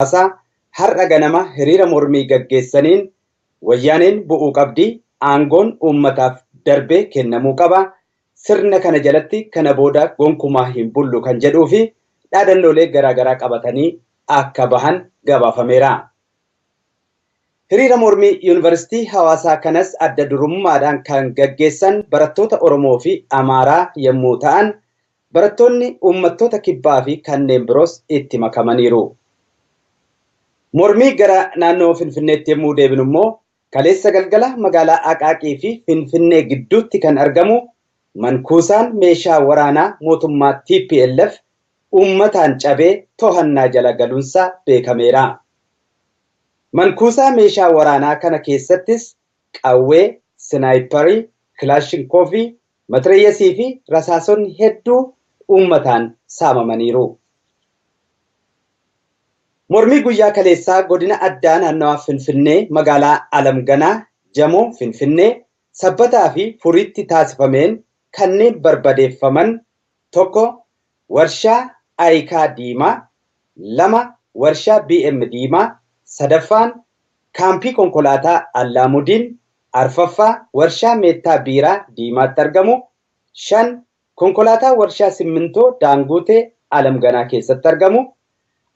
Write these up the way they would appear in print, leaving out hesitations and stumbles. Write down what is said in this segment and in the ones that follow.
Hawaasaa har'a ganama hiriira mormii gaggeessaniin wayyaaneen bu'uu qabdi, aangoon uummataaf darbee kennamuu qaba, sirna kana jalatti kana booda gonkumaa hin bullu kan jedhuu fi dhaadannoolee garaagaraa qabatanii akka bahan gabaafameera. Hiriira mormii Yuunivarsiitii Hawaasaa kanas adda durummaadhaan kan gaggeessan barattoota Oromoo fi Amaaraa yommuu ta'an, barattoonni uummattoota kibbaa fi kanneen biroos itti makamaniiru. Mormii gara naannoo Finfinneetti yommuu deebinu immoo kaleessa galgala magaalaa Aqaaqii fi Finfinnee gidduutti kan argamu mankuusaan meeshaa waraanaa mootummaa TPLF uummataan cabee to'annaa jala galuunsaa beekameera. Mankuusaa meeshaa waraanaa kana keessattis qawwee, sinaayiparii, kilaashinkoofii, matireeyyasii fi rasaasonni hedduu uummataan saamamaniiru. Mormii guyyaa kaleessaa godina addaa naannawaa Finfinnee magaalaa Alamganaa, Jamoo Finfinnee, Sabbataa fi Furiitti taasifameen kanneen barbadeeffaman tokko warshaa Ayikaa Diimaa, lama warshaa BM Diimaa, sadaffaan kaampii konkolaataa Allaamudiin, arfaffaa warshaa Meettaa Biiraa Diimaatti argamu, 5 konkolaataa warshaa Simmintoo Daanguutee Alamganaa keessatti argamu,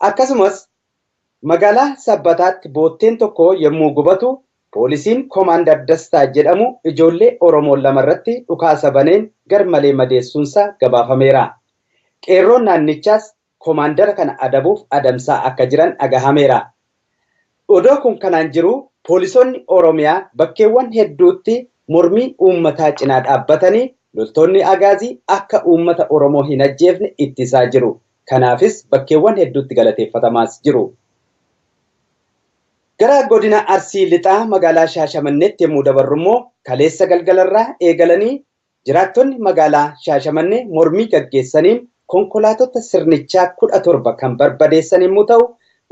akkasumas magaalaa Sabbataatti bootteen tokko yommuu gubatu poolisiin Koomaandar Dastaa jedhamu ijoollee Oromoo lamarratti dhukaasa baneen garmalee madeessuunsaa gabaafameera. Qeerroon naannichaas koomaandara kana adabuuf adamsaa akka jiran dhagahameera. Odoo kun kanaan jiru poolisoonni Oromiyaa bakkeewwan hedduutti mormii uummataa cinaa dhaabbatanii loltoonni agaazii akka uummata Oromoo hin ajjeefne ittisaa jiru. Kanaafis bakkeewwan hedduutti galateeffatamaas jiru. Gara godina Arsii Lixaa magaalaa Shaashamanneetti yommuu dabarru immoo kaleessa galgalarraa eegalanii jiraattonni magaalaa Shaashamannee mormii gaggeessaniin konkolaatota sirnichaa 17 kan barbadeessan yommuu ta'u,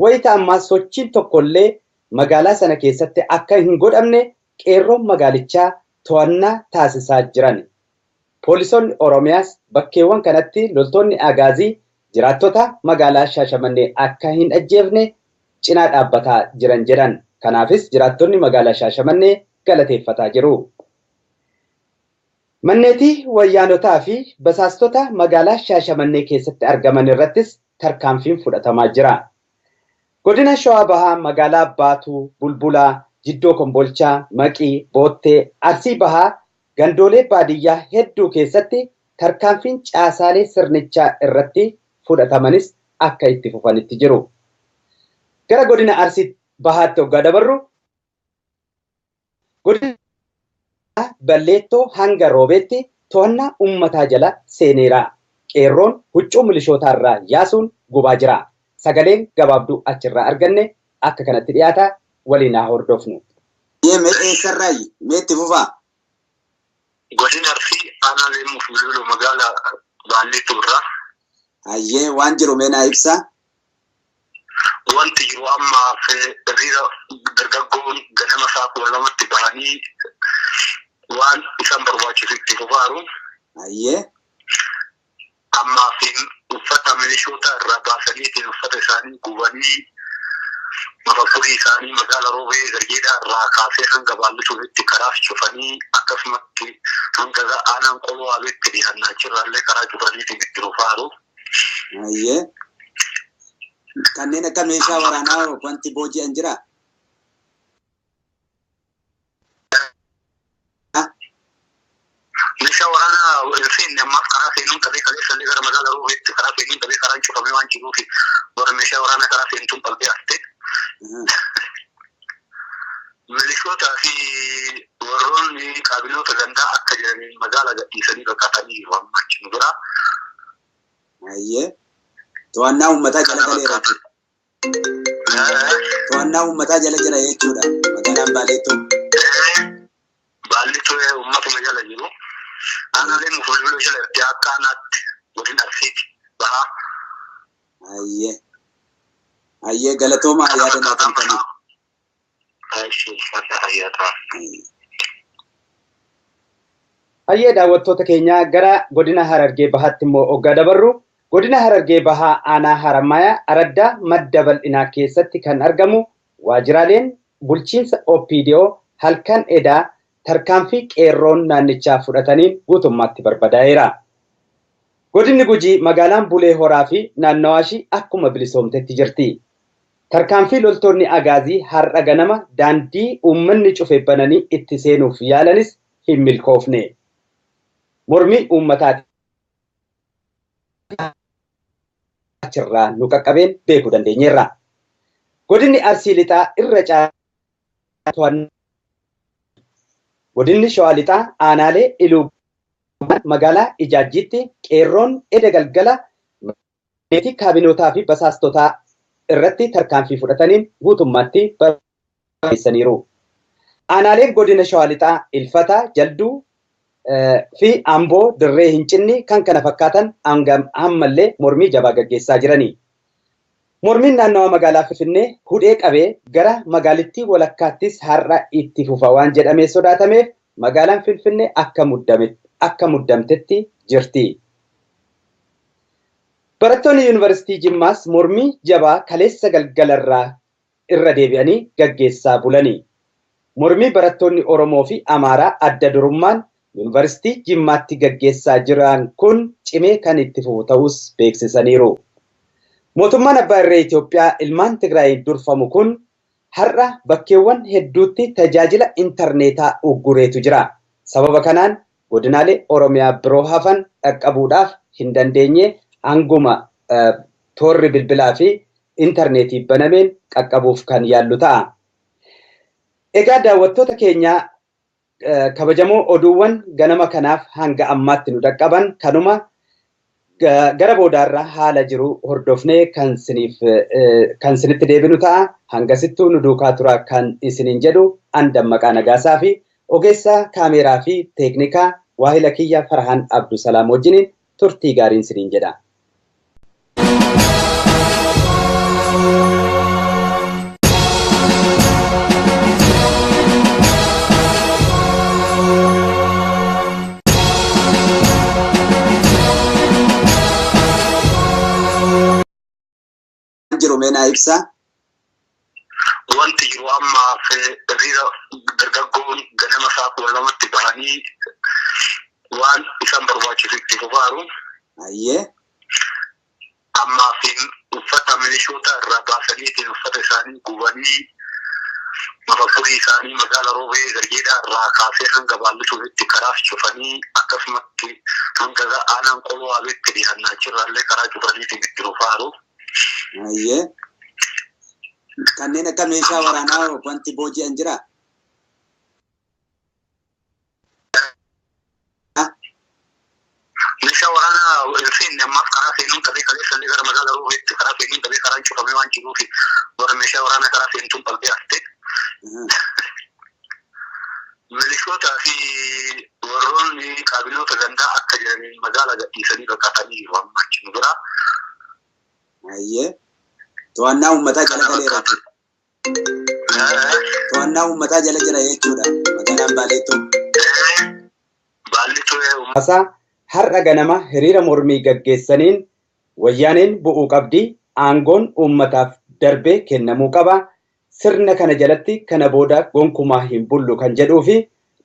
wayita ammaa sochiin tokkollee magaalaa sana keessatti akka hin godhamne qeerroon magaalichaa to'annaa taasisaa jiran. Poolisoonni Oromiyaas bakkeewwan kanatti loltoonni agaazii jiraattota magaalaa Shaashamannee akka hin ajjeefne cinaa dhaabbataa jiran jedhan. Kanaafis jiraattonni magaalaa Shaashamannee galateeffataa jiru. Manneetii wayyaanotaa fi basaastota magaalaa Shaashamannee keessatti argaman irrattis tarkaanfiin fudhatamaa jira. Godina Shawaa Bahaa magaalaa Baatuu, Bulbulaa, Jiddoo Kombolchaa, Maqii, Boottee, Arsii Bahaa gandoolee baadiyyaa hedduu keessatti tarkaanfiin caasaalee sirnichaa irratti fudhatamanis akka itti fufanitti jiru. Gara godina Arsii Bahaatti hoggaa dabarru godina Balleettoo hanga Roobeetti to'annaa uummataa jala seeneera. Qeerroon huccuu milishootaarraa yaasuun gubaa jira. Sagaleen gabaabduu achirraa arganne akka kanatti dhiyaata waliin haa hordofnu. Mee eessarraayi? Mee itti fufaa? Godina Arsii aanaa Leemmuu fi Bilbiloo magaalaa Baalleettuu irraa. Hayyee waan jiru mee naa ibsaa? Wanti jiru ammaaf hiriira dargaggoon ganama isaa 12tti bahanii waan isaan barbaachisu itti fufaaru. Hayyee. Ammaaf uffata milishoota irraa baasaniitiin uffata isaanii gubanii mafakkurii isaanii magaala Roobee Garjeedhaa irraa kaasee hanga Baallisuufitti karaa cufanii akkasumatti hanga aanaan qoloo haaluutti dhiyaannaa achirraallee karaa cufaniitiin itti fufaaru. Hayyee. Kanneen akka meeshaa waraanaa wanti booji'an jiraa? Meeshaa waraanaa hin seenne ammaaf karaa seenuun dhabee kaleessallee gara magaalaa Roobeetti karaa seenuun dhabee karaan cufamee waan jiruuf warra meeshaa waraanaa karaa seentuun dhabdee hafte. Milishootaa fi warroonni kaabinoota gandaa akka jiraniin magaalaa gadhiisanii baqatanii jiru amma achi nu biraa. Hayyee. To'annaa uummataa jala galeera jechuudha. To'annaa uummataa jala jira jechuudha magaalaan Baaleettoo. Baalleettoo uummatuma jala jiru. Aanaaleen Fulbiloo jala jirti akka aanaatti godina Arsiiti bahaa. Hayyee. Hayyee galatoomaa yaada naa kennitaniif. Hayyee daawwattoota keenyaa gara godina Harargee Bahaatti immoo hoggaa dabarru Godina Harargee Bahaa Aanaa Haramayaa Araddaa madda bal'inaa keessatti kan argamu waajjiraaleen bulchiinsa OPDO halkan edaa tarkaanfii qeerroon naannichaa fudhataniin guutummaatti barbadaa'eera. Godinni Gujii magaalaan Bulee Horaa fi naannawaa ishii akkuma bilisoomtetti jirti. Tarkaanfii loltoonni Agaazii har'a ganama daandii uummanni cufe bananii itti seenuuf yaalanis hin milkoofne. Mormii uummataati achirraa nu qaqqabeen beekuu dandeenyeerra. Godinni Arsii Lixaa irra caalaa Godinni Shawaa Lixaa aanaalee Iluu magaalaa Ijaajjiitti qeerroon eda galgala meetii kaabinootaa fi basaastotaa irratti tarkaanfii fudhataniin guutummaatti barreessaniiru. Aanaaleen godina Shawaa Lixaa Ilfataa, Jalduu fi Amboo dirree hin cinni kan kana fakkaatan ammallee mormii jabaa gaggeessaa jirani. Mormiin naannawa magaalaa Finfinnee hudhee qabee gara magaalittii walakkaattis har'a itti fufa waan jedhamee sodaatameef magaalaan Finfinnee akka muddamtetti jirti. Barattoonni Yuunivarsiitii Jimmaas mormii jabaa kaleessa galgalarraa irra deebi'anii gaggeessaa bulani. Mormii barattoonni Oromoo fi Amaaraa adda durummaan Yuunivarsiitii Jimmaatti gaggeessaa jiran kun cimee kan itti fufu ta'us beeksisaniiru. Mootummaan Abbaa Irree Itoophiyaa ilmaan Tigraayiin durfamu kun har'a bakkeewwan hedduutti tajaajila intarneetaa uggureetu jira. Sababa kanaan godinaalee Oromiyaa biroo hafan dhaqqabuudhaaf hin dandeenye hanguma toorri bilbilaa fi intarneetii banameen qaqqabuuf kan yaallu ta'a. Egaa daawwattoota keenyaa kabajamoo oduuwwan ganama kanaaf hanga ammaatti nu dhaqqaban kanuma gara boodaarra haala jiru hordofnee kan sinitti deebinu ta'a. Hangasittuu nu duukaa tura kan isiniin jedhu an Dammaqaa Nagaasaa fi ogeessa kaameeraa fi teeknikaa waahila kiyya Farhaan Abdusalaam wajjiniin turtii gaariin isiniin jedha. Jiru meenaa ibsaa. Wanti jiru ammaaf hiriira dargaggoon ganama isaa 12tti bahanii waan isaan barbaachisu itti fufaaru. Ayyee. Ammaaf uffata milishoota irraa baasaniitiin uffata isaanii gubanii mafakkurii isaanii magaala Roobee Garjeedhaa irraa kaasee hanga Baallisuufitti karaa cufanii akkasumatti hanga aanaan qoloo Abeetti dhiyaannaa achirraallee karaa cufaniitiin itti fufaaru. Ayyee. Kanneen akka meeshaa waraanaa wanti booji'an jiraa? Meeshaa waraanaa hin seenne ammaaf karaa seenuun dhabee kaleessallee gara magaalaa Roobeetti karaa seenuun dhabee karaan cufamee waan jiruuf warra meeshaa waraanaa karaa seentuun qalbii hafte. Milishootaa fi warroonni kaabinoota gandaa akka jiraniin magaalaa gadhiisanii baqatanii jiru amma achi nu bira. Ayyee. To'annaa uummataa jala galeera jechuudha. To'annaa uummataa jala jira jechuudha. Magaalaan Baaleettoo. Baallittoo. Har'a ganama hiriira mormii gaggeessaniin wayyaaneen bu'uu qabdi, aangoon uummataaf darbee kennamuu qaba, sirna kana jalatti kana booda gonkumaa hin bullu kan jedhuu fi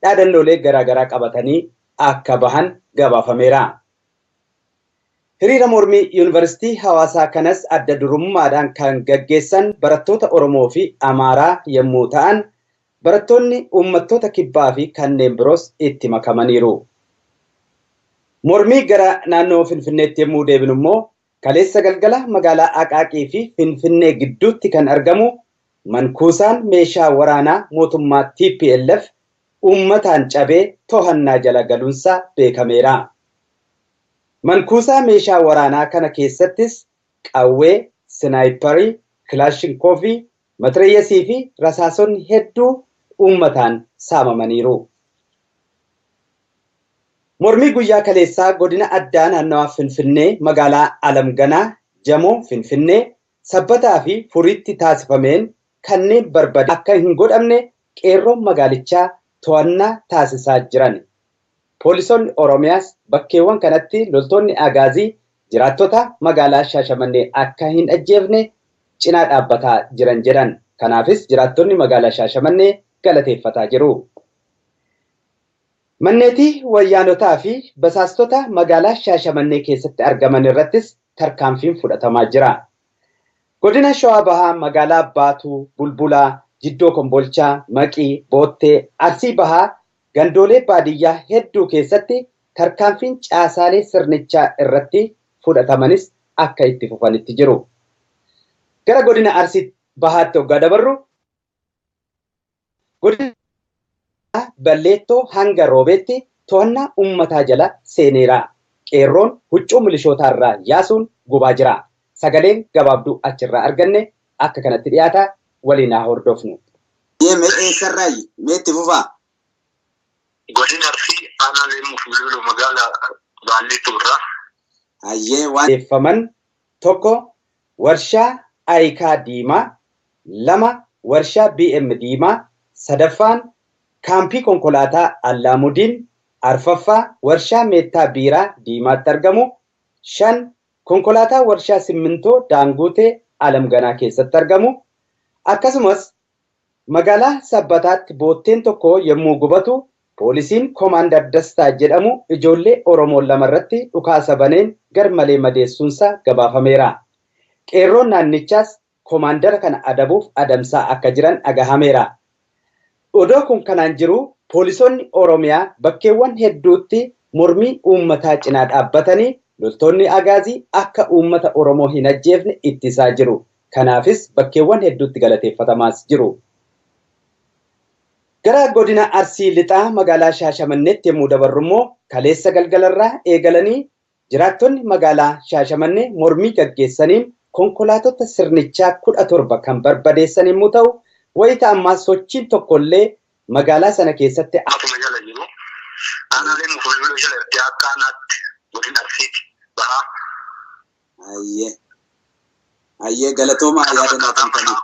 dhaadannoolee garaagaraa qabatanii akka bahan gabaafameera. Hiriira mormii Yuunivarsiitii Hawaasaa kanas adda durummaadhaan kan gaggeessan barattoota Oromoo fi Amaaraa yommuu ta'an, barattoonni uummattoota kibbaa fi kanneen biroos itti makamaniiru. Mormii gara naannoo Finfinneetti yommuu deebinu immoo kaleessa galgala magaalaa Aqaaqii fi Finfinnee gidduutti kan argamu mankuusaan meeshaa waraanaa mootummaa TPLF uummataan cabee to'annaa jala galuunsaa beekameera. Mankuusaa meeshaa waraanaa kana keessattis qawwee, sinaayiparii, kilaashinkoofii, matireeyyasii fi rasaasonni hedduu uummataan saamamaniiru. Mormii guyyaa kaleessaa godina addaa naannawaa Finfinnee magaalaa Alamganaa, Jamoo Finfinnee, Sabbataa fi Furiitti taasifameen kanneen barbada akka hin godhamne qeerroon magaalichaa to'annaa taasisaa jiran. Poolisoonni Oromiyaas bakkeewwan kanatti loltoonni Agaazii jiraattota magaalaa Shaashamannee akka hin ajjeefne cinaa dhaabbataa jiran jedhan. Kanaafis jiraattonni magaalaa Shaashamannee galateeffataa jiru. Manneetii wayyaanotaa fi basaastota magaalaa Shaashamannee keessatti argaman irrattis tarkaanfiin fudhatamaa jira. Godina Shawaa Bahaa magaalaa Baatuu, Bulbulaa, Jiddoo Kombolchaa, Maqii, Boottee, Arsii Bahaa gandoolee baadiyyaa hedduu keessatti tarkaanfiin caasaalee sirnichaa irratti fudhatamanis akka itti fufanitti jiru. Gara godina Arsii Bahaatti hoggaa dabarru godina Balleettoo hanga Roobeetti to'annaa uummataa jala seeneera. Qeerroon huccuu milishootaarraa yaasuun gubaa jira. Sagaleen gabaabduu achirraa arganne akka kanatti dhiyaata waliin haa hordofnu. Mee eessarraayi? Mee itti fufaa? Godina Arsii aanaa Leemmuuf Bilbiluu magaalaa Baalleettuu irraa. Hayyee waan Odeeffaman tokko warshaa Ayikaa Diimaa, lama warshaa BM Diimaa, sadaffaan kaampii konkolaataa Allaamudiin, arfaffaa warshaa Meettaa Biiraa Diimaatti argamu, 5 konkolaataa warshaa Simmintoo Daanguutee Alamganaa keessatti argamu, akkasumas magaalaa Sabbataatti bootteen tokko yommuu gubatu poolisiin Koomaandar Dastaa jedhamu ijoollee Oromoo lamarratti dhukaasa baneen garmalee madeessuunsaa gabaafameera. Qeerroon naannichaas koomaandara kana adabuuf adamsaa akka jiran dhagahameera. Odoo kun kanaan jiru poolisoonni Oromiyaa bakkeewwan hedduutti mormii uummataa cinaa dhaabbatanii loltoonni agaazii akka uummata Oromoo hin ajjeefne ittisaa jiru. Kanaafis bakkeewwan hedduutti galateeffatamaas jiru. Gara godina Arsii Lixaa magaalaa Shaashamanneetti yommuu dabarru immoo kaleessa galgalarraa eegalanii jiraattonni magaalaa Shaashamannee mormii gaggeessaniin konkolaatota sirnichaa 17 kan barbadeessan yommuu ta'u, wayita ammaa sochiin tokkollee magaalaa sana keessatti Akkuma jala jiru. Aanaa Leemmuuf Bilbiluu jala akka aanaatti godina Arsiitti bahaa. Hayyee. Hayyee galatoomaa yaada naa kennitaniif.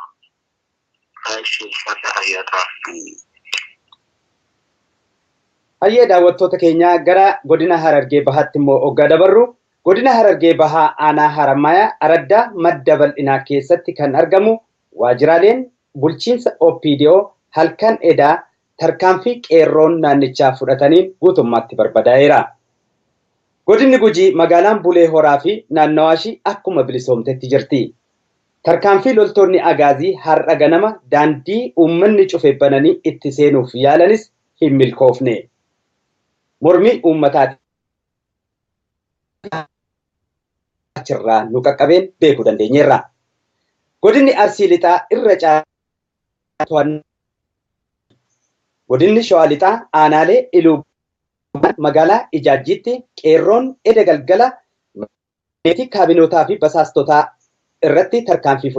Hayyee daawwattoota keenyaa gara godina Harargee Bahaatti immoo hoggaa dabarru godina Harargee Bahaa aanaa Haramaayaa araddaa madda bal'inaa keessatti kan argamu waajjiraaleen bulchiinsa OPDO halkan edaa tarkaanfii qeerroon naannichaa fudhataniin guutummaatti barbadaa'eera. Godinni Gujii magaalaan Bulee Horaa fi naannawaa ishii akkuma bilisoomtetti jirti. Tarkaanfii loltoonni agaazii har'a ganama daandii uummanni cufe bananii itti seenuuf yaalanis hin milkoofne. Mormii uummataa achirraa nu qaqqabeen beekuu dandeenyeerra. Godinni Arsii Lixaa irra caalaa Godinni Shawaa Lixaa aanaalee Iluu magaalaa Ijaajjiitti qeerroon eda galgala meetii kaabinootaa fi basaastotaa irratti tarkaanfii fudhate.